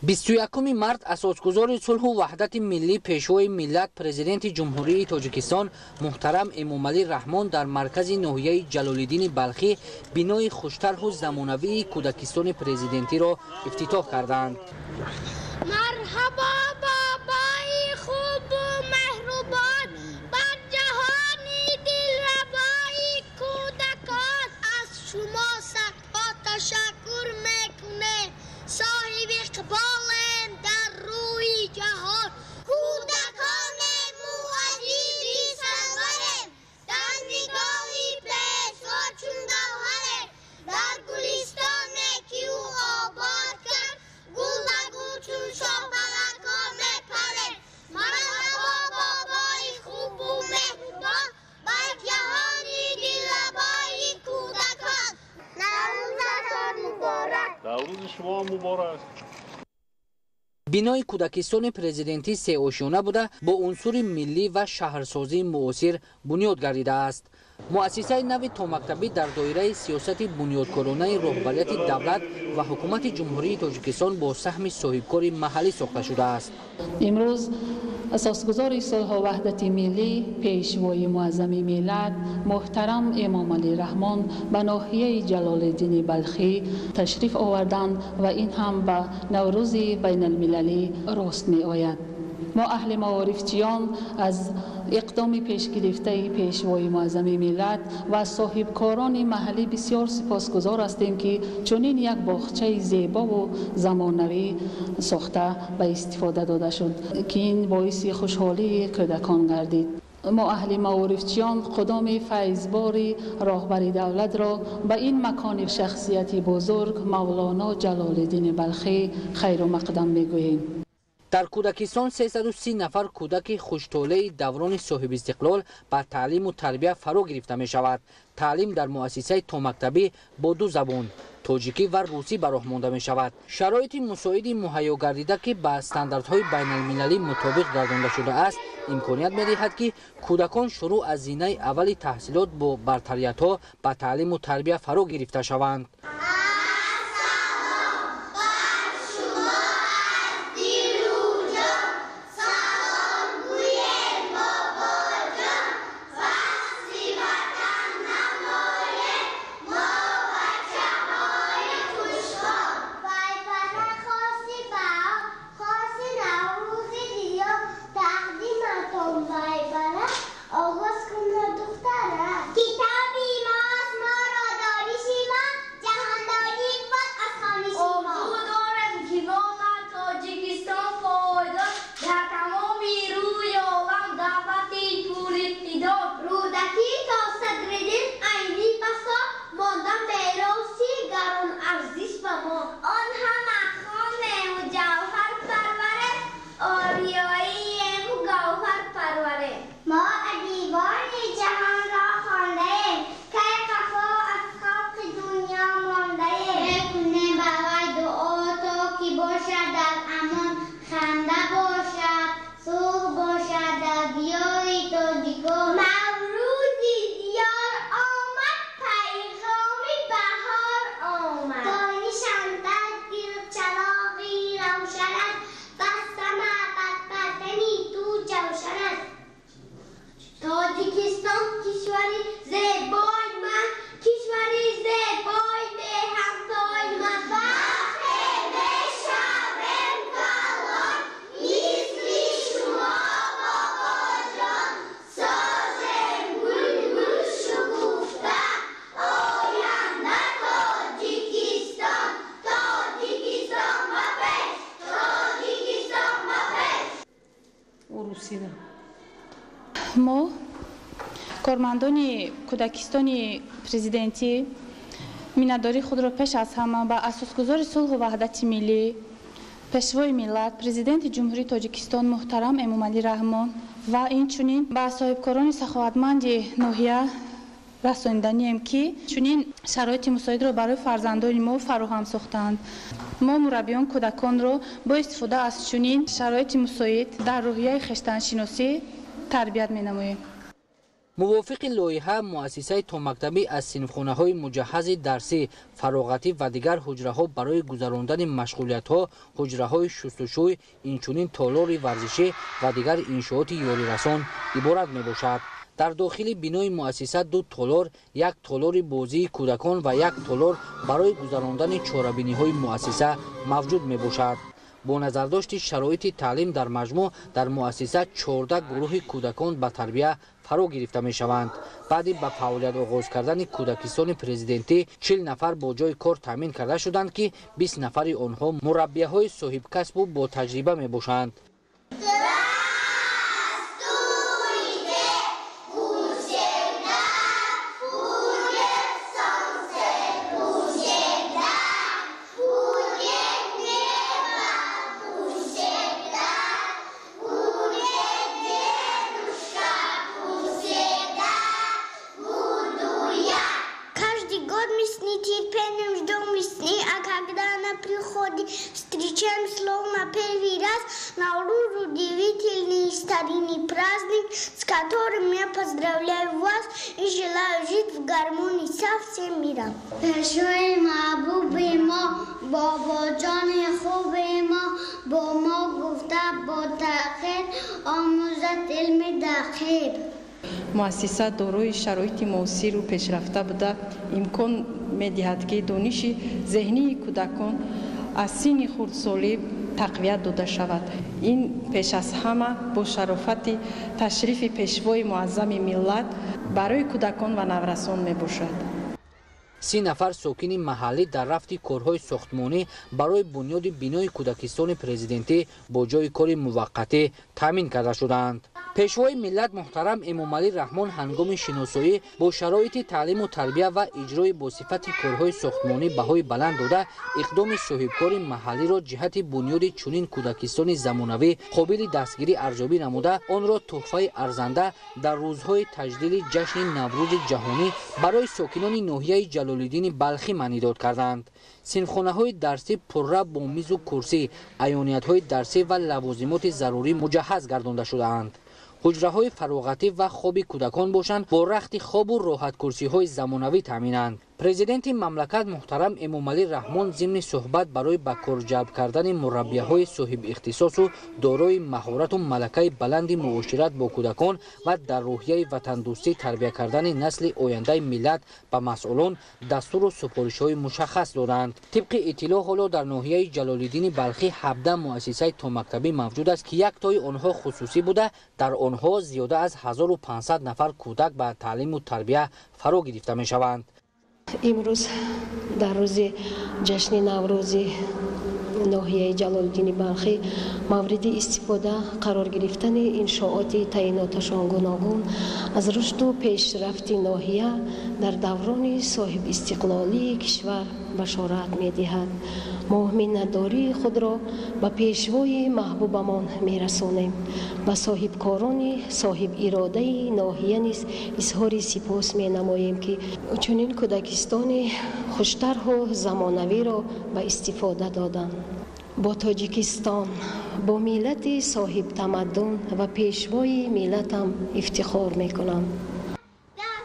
21 март асосгузори сулҳу ваҳдати миллӣ, пешвои миллат, президенти Ҷумҳурии Тоҷикистон муҳтарам Эмомалӣ Раҳмон дар маркази ноҳияи Ҷалолиддини Балхӣ бинои хуштарҳу замонавии кӯдакистони президентиро ифтитоҳ карданд. Марҳабо, бобои хубу меҳрубон, бар ҷаҳони дилрабои кӯдакон. Аз шумо садҳо ташаккур мекунем, соҳиби иқболем дар рӯи ҷаҳон. Кӯдаконем азизи сарварем, дар нигоҳи пешво чун гавҳарем. Дар гулистоне ки ӯ обод кард, гул ба гул чун шоҳпалакҳо мепарем. Марҳабо, бобои хубу меҳрубон, бар ҷаҳони дилрабои кӯдакон. Наврӯзатон муборак! Наврӯзи шумо муборак! Бинои кӯдакистони президентӣ сеошёна буда, бо унсури миллӣ ва шаҳрсозии муосир бунёд гардидааст. Муассисаи нави томактабӣ дар доираи сиёсати бунёдкоронаи роҳбарияти давлат ва ҳукумати Ҷумҳурии Тоҷикистон бо саҳми соҳибкори маҳаллӣ сохта шудааст. Имрӯз асосгузори сулҳу ваҳдати миллӣ, пешвои муаззами миллат муҳтарам Эмомалӣ Раҳмон ба ноҳияи Ҷалолиддини Балхӣ ташриф оварданд ва ин ҳам ба Наврӯзи байналмилалӣ рост меояд. Мо аҳли маорифчиён аз иқдоми пешгирифтаи пешвои муаззами миллат ва соҳибкорони маҳаллӣ бисёр сипосгузор ҳастем, ки чунин як боғчаи зебову замонавӣ сохта ба истифода дода шуд, ки ин боиси хушҳолии кӯдакон гардид. Мо аҳли маорифчиён қудоми файзбори роҳбари давлатро ба ин макони шахсияти бузург Мавлоно Ҷалолиддини Балхӣ хайру мақдам мегӯем. Дар кӯдакистон 330 нафар кӯдаки хуштолеи даврони соҳибистиқлол ба таълиму тарбия фаро гирифта мешавад. Таълим дар муассисаи томактабӣ бо ду забон, тоҷикӣ ва русӣ, ба роҳ монда мешавад. Шароити мусоиди муҳайё гардида, ки ба стандартҳои байналмилалӣ мутобиқ гардонда шудааст, имконият медиҳад, ки кӯдакон шурӯъ аз зинаи аввали таҳсилот бо бартариятҳо ба таълиму тарбия фаро гирифта шаванд. Тоҷикистон кишвари зебои ман, кишвари зебои беҳамтои ман. Вақте мешавем калон, мисли шумо, бобоҷон, созем гулгул шукуфта, оянда Тоҷикистон, Тоҷикистон ба пеш, Тоҷикистон ба пеш. Мо кормандони кӯдакистони президентӣ миннатдории худро пеш аз ҳама ба асосгузори сулҳу ваҳдати миллӣ, пешвои миллат, президенти Ҷумҳурии Тоҷикистон муҳтарам Эмомалӣ Раҳмон ва инчунин ба соҳибкорони саховатманди ноҳия расониданием, ки чунин шароити мусоидро барои фарзандони мо фароҳам сохтаанд. Мо мураббиён кӯдаконро бо истифода аз чунин шароити мусоид дар рӯҳияи хештаншиносӣ тарбият менамоем. Мувофиқи лоиҳа, муассисаи томактабӣ аз синфхонаҳои муҷаҳҳази дарсӣ, фароғатӣ ва дигар ҳуҷраҳо барои гузарондани машғулиятҳо, ҳуҷраҳои шустушӯй, инчунин толори варзишӣ ва дигар иншооти ёрирасон иборат мебошад. Дар дохили бинои муассиса ду толор, як толори бозии кӯдакон ва як толор барои гузарондани чорабиниҳои муассиса мавҷуд мебошад. Бо назардошти шароити таълим дар маҷмӯъ дар муассиса 14 гурӯҳи кӯдакон ба тарбия фаро гирифта мешаванд. Баъди ба фаъолият оғоз кардани кӯдакистони президентӣ 40 нафар бо ҷойи кор таъмин карда шуданд, ки 20 нафари онҳо мураббияҳои соҳибкасбу ботаҷриба мебошанд. Встречаем словно первый раз Навруз, удивительный старинный праздник, с которым я поздравляю вас и желаю жить в гармонии со всем миром. Пешвои маҳбуби мо, бобоҷони хуби мо, бо мо гуфта бо таъхир, омӯзад илми дақиқ. Муассиса дорои шароити муосиру пешрафта буда имкон медиҳад, ки дониши зеҳнии кӯдакон аз синни хурдсолӣ тақвият дода шавад. Ин пеш аз ҳама бо шарофати ташрифи пешвои муаззами миллат барои кӯдакон ва наврасон мебошад. 30 нафар сокини маҳаллӣ дар рафти корҳои сохтмонӣ барои бунёди бинои кӯдакистони президентӣ бо ҷойи кори муваққатӣ таъмин карда шудаанд. Пешвои миллат муҳтарам Эмомалӣ Раҳмон ҳангоми шиносоӣ бо шароити таълиму тарбия ва иҷрои бо сифати корҳои сохтмонӣ баҳои баланд дода, иқдоми соҳибкори маҳаллиро ҷиҳати бунёди чунин кӯдакистони замонавӣ қобили дастгирӣ арзёбӣ намуда, онро тӯҳфаи арзанда дар рӯзҳои таҷлили ҷашни Наврӯзи ҷаҳонӣ барои сокинони ноҳияи Ҷалолиддини Балхӣ маънидод карданд. Синфхонаҳои дарсӣ пурра бо мизу курсӣ, аёниятҳои дарсӣ ва лавозимоти зарурӣ муҷаҳҳаз гардонда шудаанд. Ҳуҷраҳои фароғатӣ ва хоби кӯдакон бошанд бо рахти хобу роҳаткурсиҳои замонавӣ таъминанд. Президенти мамлакат муҳтарам Эмомалӣ Раҳмон зимни суҳбат барои ба кор ҷалб кардани мураббияҳои соҳибихтисосу дорои маҳорату малакаи баланди муошират бо кӯдакон ва дар рӯҳияи ватандӯстӣ тарбия кардани насли ояндаи миллат ба масъулон дастуру супоришҳои мушаххас доданд. Тибқи иттилоъ, ҳоло дар ноҳияи Ҷалолиддини Балхӣ 17 муассисаи томактабӣ мавҷуд аст, ки яктои онҳо хусусӣ буда, дар онҳо зиёда аз 1500 нафар кӯдак ба таълиму тарбия фаро гирифта мешаванд. Имрӯз дар рӯзи ҷашни Наврӯзи ноҳияи Ҷалолиддини Балхӣ мавриди истифода қарор гирифтани иншооти таъиноташон гуногун аз рушду пешрафти ноҳия дар даврони соҳибистиқлолии кишвар башорат медиҳад. Мо миннатдории худро ба пешвои маҳбубамон мерасонем. Ба соҳибкорони соҳибиродаи ноҳия низ изҳори сипос менамоем, ки чунин кӯдакистони хуштарҳу замонавиро ба истифода доданд. Бо Тоҷикистон, бо миллати соҳибтамаддун ва пешвои миллатам ифтихор мекунам.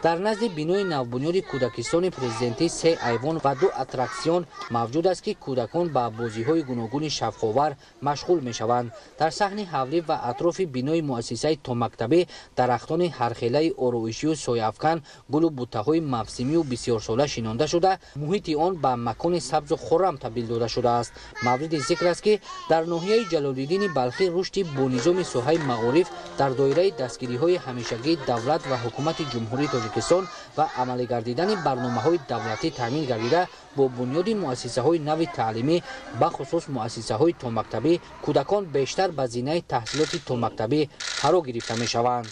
Дар назди бинои навбунёди кӯдакистони президентӣ 3 айвон ва 2 аттраксион мавҷуд аст, ки кӯдакон ба бозиҳои гуногуни шавқовар машғул мешаванд. Дар саҳни ҳавлӣ ва атрофи бинои муассисаи томактабӣ дарахтони ҳархелаи ороишию сояафкан, гулу буттаҳои мавсимию бисёрсола шинонда шуда, муҳити он ба макони сабзу хуррам табдил дода шудааст. Мавриди зикр аст, ки дар ноҳияи Ҷалолиддини Балхӣ рушди бонизоми соҳаи маориф дар доираи дастгириҳои ҳамешагии давлат ва ҳукумати Ҷумҳурии Тоҷикистон ва амалигардидани барномаҳои давлатӣ таъмин гардида, бо бунёди муассисаҳои нави таълимӣ, бахусус муассисаҳои томактабӣ, кӯдакон бештар ба зинаи таҳсилоти томактабӣ фаро гирифта мешаванд.